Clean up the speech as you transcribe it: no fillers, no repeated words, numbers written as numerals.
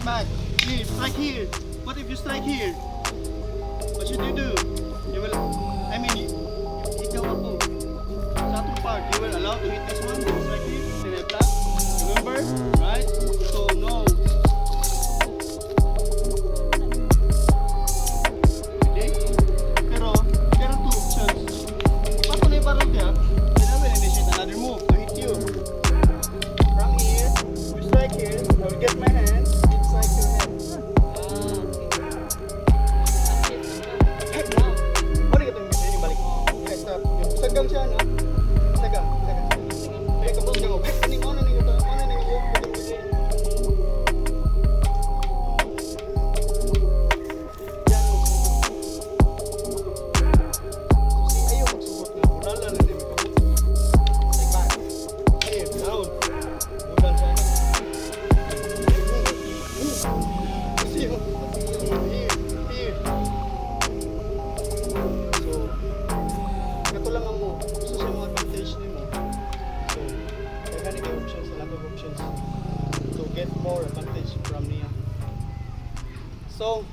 Back. Here, strike here. What if you strike here? What should you do? You will, I mean, ikaw ako. Sa atong part, you will allow to hit this one, strike here, then I block. Remember? Right? So, no. Okay? Pero, there are two options. If ako na ibarog niya, then I will initiate another move to hit you. From here, you strike here, I will get my hand inside your hand. Ah, okay. Balik ito yung yung balik. Okay, stop. Yung sagang siya, no? Sagang, sagang. Okay, kapag sagang. Hey, kaning ano ning ito, ano ning move ko dito. Yan, so, see, ayaw magsugot nga. Budala na din kamot. Like back. Here, down. Budal siya. See, here, here. So, kato lang ang mo. Gusto siya mga advantage nimo. So, daghan ni kay options, a lot of options to get more advantage from niya. So,